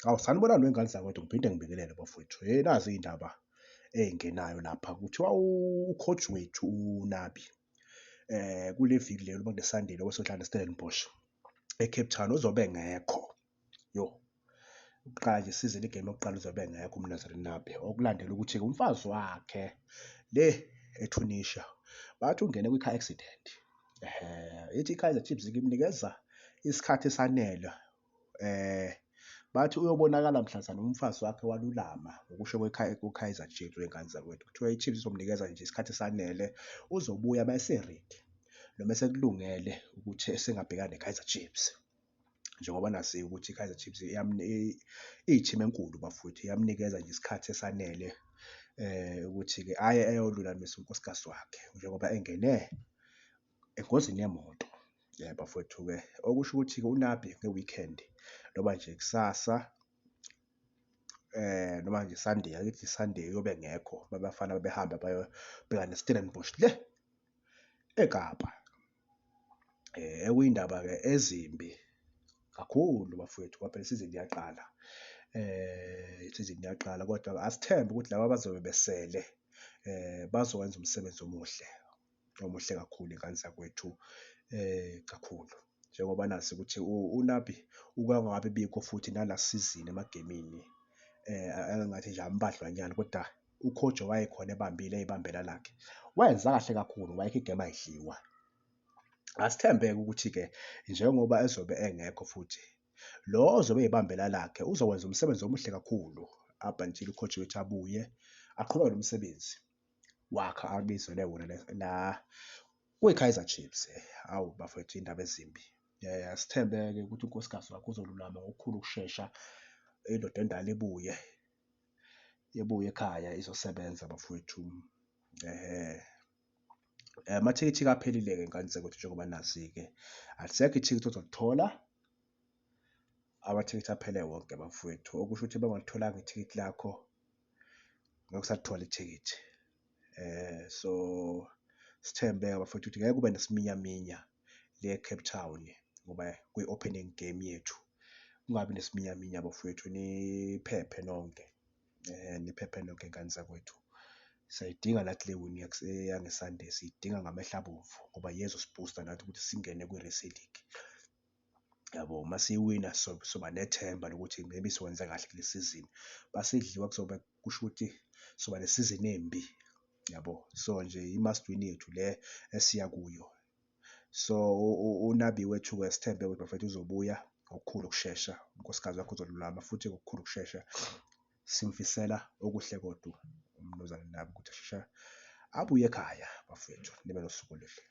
Hawu, sanibonani wey'ngane zakwethu, ngiphinde ngibingelele bafowethu. Hhe, nazi iy'ndaba ey'ngenayo lapha. Kuthiwa u-coach wethu uNabi kule viki leli uma kune-Sunday lokho esodlala neStellenbosch e-Cape Town uzobe engekho. Yoh, ukuqala nje isizini igemu yokuqala uzobe engekho uMnumzane Nabi. Okulandela ukuthi-ke umfazi wakhe le eTunisia bathi ungene kwi-car accident. Ehhe, ithi i-Kaizer Chiefs imnikeza isikhathi esanele bathi uyobonakala mhlazane umfazi wakhe walulama ngokusho ku-Kaizer Chiefs wey'ngane zakwethu. Kuthiwa i-Chiefs izomnikeza nje isikhathi esanele uzobuya uma ese-ready noma esekulungele ukuthi esengabhekana ne-Kaizer Chiefs. Njengoba naziwa ukuthi i-Kaizer Chiefs iyithimu enkulu bafowethu, iyamnikeza nje isikhathi esanele ukuthi-ke aye eyolulamisa unkosikazi wakhe njengoba engene engozini yemoto. Bafowethu-ke okusho ukuthi-ke uNabi nge-weekend noma nje kusasa noma nje Sunday, ake ngithi Sunday uyobe engekho abafana behamba bayobhekana neStellenbosch le eKapa. Okuyindaba-ke ezimbi kakhulu bafowethu ngoba phela isizini iyaqala. Isizini iyaqala kodwa asithembe ukuthi laba abazobe besele bazowenza umsebenzi omuhle. Omuhle kakhulu iy'ngane zakwethu kakhulu. Njengoba nazi ukuthi uNabi uke wangabi bikho futhi nala sizini emagemini engathi nje ambadlwanyana kodwa u-coach wayekhona ebambile eyibambela lakhe. Wenza kahle kakhulu ngoba ayikho igemu ayidliwa. Asithembe-ke ukuthi-ke njengoba ezobe engekho futhi lo ozobe eyibambela lakhe uzokwenza umsebenzi omuhle kakhulu up until u-coach wethu abuye aqhubeke nomsebenzi wakhe abizelwe wona la kwi-Kaizer Chiefs. Hawu bafowethu iy'ndaba ezimbi. Asithembe-ke ukuthi unkosikazi wakhe uzolulama ngokukhulu ukushesha, indoda endala ibuye, ibuye ekhaya izosebenza bafowethu. Amathikithi-ke aphelile-ke ngane zakwethu njengoba nazi-ke, alisekho ithikithi ozolithola, amathikithi aphele wonke bafowethu. Okusho ukuthi uma ungalitholanga ithikithi lakho, ngeke usalithola ithikithi. So sithembe-ke bafowethu ukuthi ngeke kube nesiminyaminya le e-Cape Town ngoba kwi-opening game yethu. Kungabi nesiminyaminya bafowethu niphephe nonke, niphephe nonke ngane zakwethu. Siyayidinga nathi le win yange-Sunday siyidinga ngamehlo abomvu ngoba yiyo ezosi-boost-a nathi ukuthi singene kwi-race ye-league. Yabo, uma siyiwina soba nethemba lokuthi maybe sokwenza kahle kule sizini. Masidliwa kuzobe kusho ukuthi soba nesizini embi, yabo. So nje i-must win yethu le esiya kuyo. So uNabi wethu-ke sithembe ukuthi bafethu uzobuya ngokukhulu ukushesha, unkosikazi wakhe uzolulama futhi ngokukhulu ukushesha. Simfisela okuhle kodwa uMnumzane Nabi ukuthi asheshe abuye ekhaya bafethu, nibe nosuku oluhle.